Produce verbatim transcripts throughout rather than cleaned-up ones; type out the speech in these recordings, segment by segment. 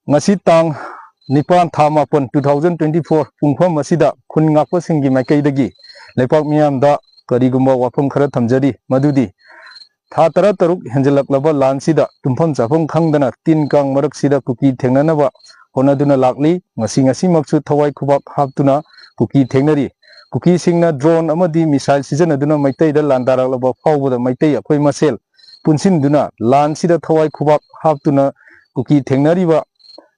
ꯉꯁꯤ ꯇꯥꯡ ꯅꯤꯄꯥꯟ, ꯊꯥ ꯃꯥꯄꯟ, two thousand twenty four, ꯄꯨꯡꯐꯝ ꯑꯁꯤꯗ ꯈꯨꯟ ꯉꯥꯛꯄꯁꯤꯡꯒꯤ ꯃꯥꯏꯀꯩꯗꯒꯤ ꯂꯩꯄꯥꯛ ꯃꯤꯌꯥꯝꯗ ꯀꯔꯤꯒꯨꯝꯕ ꯋꯥꯐꯝ ꯈꯔ ꯊꯝꯖꯔꯤ, ꯃꯗꯨꯗꯤ ꯊꯥ ꯇꯔꯥꯇꯔꯨꯛ ꯍꯦꯟꯖꯜꯂꯛꯂꯕ ꯂꯥꯟꯁꯤꯗ ꯇꯨꯝꯐꯝ ꯆꯥꯐꯝ ꯈꯪꯗꯅ ꯇꯤꯟ ꯀꯥꯡ ꯃꯔꯛꯁꯤꯗ ꯀꯨꯀꯤ ꯊꯦꯡꯅꯅꯕ ꯍꯣꯠꯅꯗꯨꯅ ꯂꯥꯛꯂꯤ꯫ ꯉꯁꯤ, ꯉꯁꯤꯃꯛꯁꯨ ꯊꯋꯥꯏ ꯈꯨꯕꯥꯛ ꯍꯥꯞꯇꯨꯅ ꯀꯨꯀꯤ ꯊꯦꯡꯅꯔꯤ꯫ ꯀꯨꯀꯤꯁꯤꯡꯅ drone ꯑꯃꯗꯤ missile ꯁꯤꯖꯤꯟꯅꯗꯨꯅ ꯃꯩꯇꯩꯗ ꯂꯥꯟꯗꯥꯔꯛꯂꯕ ꯐꯥꯎꯕꯗ ꯃꯩꯇꯩ ꯑꯩꯈꯣꯏ ꯃꯁꯦꯜ ꯄꯨꯟꯁꯤꯟꯗꯨꯅ ꯂꯥꯟꯁꯤꯗ ꯊꯋꯥꯏ ꯈꯨꯕꯥꯛ ꯍꯥꯞꯇꯨꯅ ꯀꯨꯀꯤ ꯊꯦꯡꯅꯔꯤꯕ,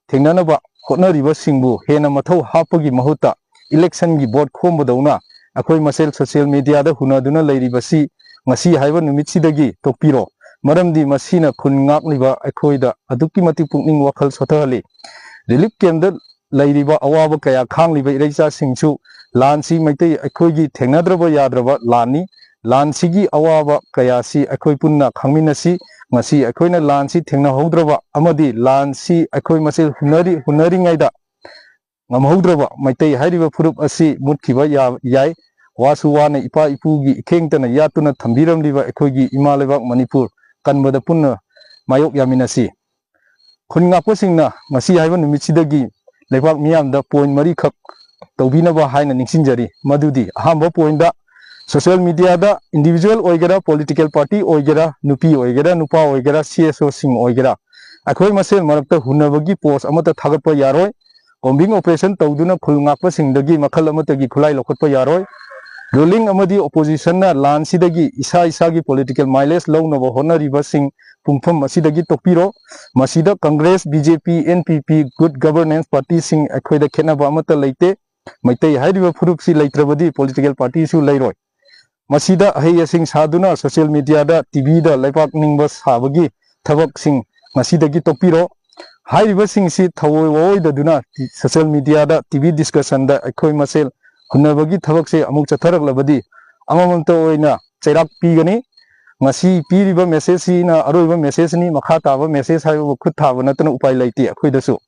ꯊꯦꯡꯅꯅꯕ ꯍꯣꯠꯅꯔꯤꯕꯁꯤꯡꯕꯨ ꯍꯦꯟꯅ ꯃꯊꯧ ꯍꯥꯞꯄꯒꯤ ꯃꯍꯨꯠꯇ election ꯒꯤ vote ꯈꯣꯝꯕꯗꯧꯅ ꯑꯩꯈꯣꯏ ꯃꯁꯦꯜ social media ꯗ ꯍꯨꯟꯅꯗꯨꯅ ꯂꯩꯔꯤꯕꯁꯤ ꯉꯁꯤ ꯍꯥꯏꯕ ꯅꯨꯃꯤꯠꯁꯤꯗꯒꯤ ꯇꯣꯛꯄꯤꯔꯣ꯫ ꯃꯔꯝꯗꯤ ꯃꯁꯤꯅ ꯈꯨꯟ ꯉꯥꯛꯂꯤꯕ ꯑꯩꯈꯣꯏꯗ ꯑꯗꯨꯛꯀꯤ ꯃꯇꯤꯛ ꯄꯨꯛꯅꯤꯡ ꯋꯥꯈꯜ ꯁꯣꯊꯍꯜꯂꯤ꯫ Relief camp ꯇ ꯂꯩꯔꯤꯕ ꯑꯋꯥꯕ ꯀꯌꯥ ꯈꯥꯡꯂꯤꯕ ꯏꯔꯩꯆꯥꯁꯤꯡꯁꯨ ꯂꯥꯟꯁꯤ ꯃꯩꯇꯩ ꯑꯩꯈꯣꯏꯒꯤ ꯊꯦꯡꯅꯗ꯭ꯔꯕ ꯌꯥꯗ꯭ꯔꯕ ꯂꯥꯟꯅꯤ꯫ ꯂꯥꯟꯁꯤꯒꯤ ꯑꯋꯥꯕ ꯀꯌꯥꯁꯤ ꯑꯩꯈꯣꯏ ꯄꯨꯟꯅ ꯈꯪꯃꯤꯟꯅꯁꯤ꯫ ꯉꯁꯤ ꯑꯩꯈꯣꯏꯅ ꯂꯥꯟꯁꯤ ꯊꯦꯡꯅꯍꯧꯗ꯭ꯔꯕ ꯑꯃꯗꯤ ꯂꯥꯟꯁꯤ ꯑꯩꯈꯣꯏ ꯃꯁꯦꯜ ꯍꯨꯟꯅꯔꯤ-, ꯍꯨꯟꯅꯔꯤꯉꯩꯗ ꯉꯝꯍꯧꯗ꯭ꯔꯕ ꯃꯩꯇꯩ ꯍꯥꯏꯔꯤꯕ ꯐꯨꯔꯨꯞ ꯑꯁꯤ ꯃꯨꯠꯈꯤꯕ ꯌꯥ-, ꯌꯥꯏ꯫ ꯋꯥꯁꯨ ꯋꯥꯅ ꯏꯄꯥ ꯏꯄꯨꯒꯤ ꯏꯈꯦꯡꯇꯅ ꯌꯥꯠꯇꯨꯅ ꯊꯝꯕꯤꯔꯝꯂꯤꯕ ꯑꯩꯈꯣꯏꯒꯤ ꯏꯃꯥ ꯂꯩꯕꯥꯛ ꯃꯅꯤꯄꯨꯔ ꯀꯟꯕꯗ ꯄꯨꯟꯅ ꯃꯥꯌꯣꯛ ꯌꯥꯃꯤꯟꯅꯁꯤ꯫ ꯈꯨꯟ ꯉꯥꯛꯄꯁꯤꯡꯅ ꯉꯁꯤ ꯍꯥꯏꯕ ꯅꯨꯃꯤꯠꯁꯤꯗꯒꯤ ꯂꯩꯕꯥꯛ ꯃꯤꯌꯥꯝꯗ point ꯃꯔꯤꯈꯛ ꯇꯧꯕꯤꯅꯕ ꯍꯥꯏꯅ ꯅꯤꯡꯁꯤꯡꯖꯔꯤ꯫ ꯃꯗꯨꯗꯤ ꯑꯍꯥꯟꯕ point ꯗ social media ꯗ individual ꯑꯣꯏꯒꯦꯔꯥ, political party ꯑꯣꯏꯒꯦꯔꯥ, ꯅꯨꯄꯤ ꯑꯣꯏꯒꯦꯔꯥ, ꯅꯨꯄꯥ ꯑꯣꯏꯒꯦꯔꯥ, C S O ꯁꯤꯡ ꯑꯣꯏꯒꯦꯔꯥ, ꯑꯩꯈꯣꯏ ꯃꯁꯦꯜ ꯃꯔꯛꯇ ꯍꯨꯟꯅꯕꯒꯤ post ꯑꯃꯠꯇ ꯊꯥꯒꯠꯄ ꯌꯥꯔꯣꯏ꯫ Combing operation ꯇꯧꯗꯨꯅ ꯈꯨꯜ ꯉꯥꯛꯄꯁꯤꯡꯗꯒꯤ ꯃꯈꯜ ꯑꯃꯠꯇꯒꯤ ꯈꯨꯠꯂꯥꯏ ꯂꯧꯈꯠꯄ ꯌꯥꯔꯣꯏ꯫ Ruling ꯑꯃꯗꯤ opposition ꯅ ꯂꯥꯟꯁꯤꯗꯒꯤ ꯏꯁꯥ ꯏꯁꯥꯒꯤ political mileage ꯂꯧꯅꯕ ꯍꯣꯠꯅꯔꯤꯕꯁꯤꯡ ꯄꯨꯡꯐꯝ ꯑꯁꯤꯗꯒꯤ ꯇꯣꯛꯄꯤꯔꯣ꯫ ꯃꯁꯤꯗ Congress, B J P, N P P, Good Governance Party ꯁꯤꯡ ꯑꯩꯈꯣꯏꯗ ꯈꯦꯠꯅꯕ ꯑꯃꯠꯇ ꯂꯩꯇꯦ꯫ ꯃꯩꯇꯩ ꯍꯥꯏꯔꯤꯕ ꯐꯨꯔꯨꯞꯁꯤ ꯂꯩꯇ꯭ꯔꯕꯗꯤ political party ꯁꯨ ꯂꯩꯔꯣꯏ꯫ ꯃꯁꯤꯗ ꯑꯍꯩ ꯑꯁꯤꯡ ꯁꯥꯗꯨꯅ social media ꯗ, T V ꯗ ꯂꯩꯕꯥꯛ ꯅꯤꯡꯕ ꯁꯥꯕꯒꯤ ꯊꯕꯛꯁꯤꯡ ꯉꯁꯤꯗꯒꯤ ꯇꯣꯛꯄꯤꯔꯣ꯫ ꯍꯥꯏꯔꯤꯕꯁꯤꯡꯁꯤ ꯊꯑꯣꯏ ꯋꯥꯑꯣꯏꯗꯗꯨꯅ social media ꯗ, T V discussion ꯗ ꯑꯩꯈꯣꯏ ꯃꯁꯦꯜ ꯍꯨꯟꯅꯕꯒꯤ ꯊꯕꯛꯁꯦ ꯑꯃꯨꯛ ꯆꯠꯊꯔꯛꯂꯕꯗꯤ ꯑꯃꯃꯝꯇ ꯑꯣꯏꯅ ꯆꯩꯔꯥꯛ ꯄꯤꯒꯅꯤ꯫ ꯉꯁꯤ ꯄꯤꯔꯤꯕ message ꯁꯤꯅ ꯑꯔꯣꯏꯕ message ꯅꯤ꯫ ꯃꯈꯥ ꯇꯥꯕ message ꯍꯥꯏꯕꯕꯨ ꯈꯨꯠ ꯊꯥꯕ ꯅꯠꯇꯅ ꯎꯄꯥꯏ ꯂꯩꯇꯦ꯫ ꯑꯩꯈꯣꯏꯗꯁꯨ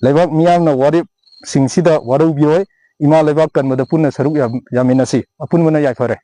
ꯂꯩꯕꯥꯛ ꯃꯤꯌꯥꯝꯅ ꯋꯥꯔꯦꯞꯁꯤꯡꯁꯤꯗ ꯋꯥꯔꯧꯕꯤꯔꯣꯏ꯫ ꯏꯃꯥ ꯂꯩꯕꯥꯛ ꯀꯟꯕꯗ ꯄꯨꯟꯅ ꯁꯔꯨꯛ ꯌꯥ-, ꯌꯥꯃꯤꯟꯅꯁꯤ꯫ ꯑꯄꯨꯟꯕꯅ ꯌꯥꯏꯐꯔꯦ꯫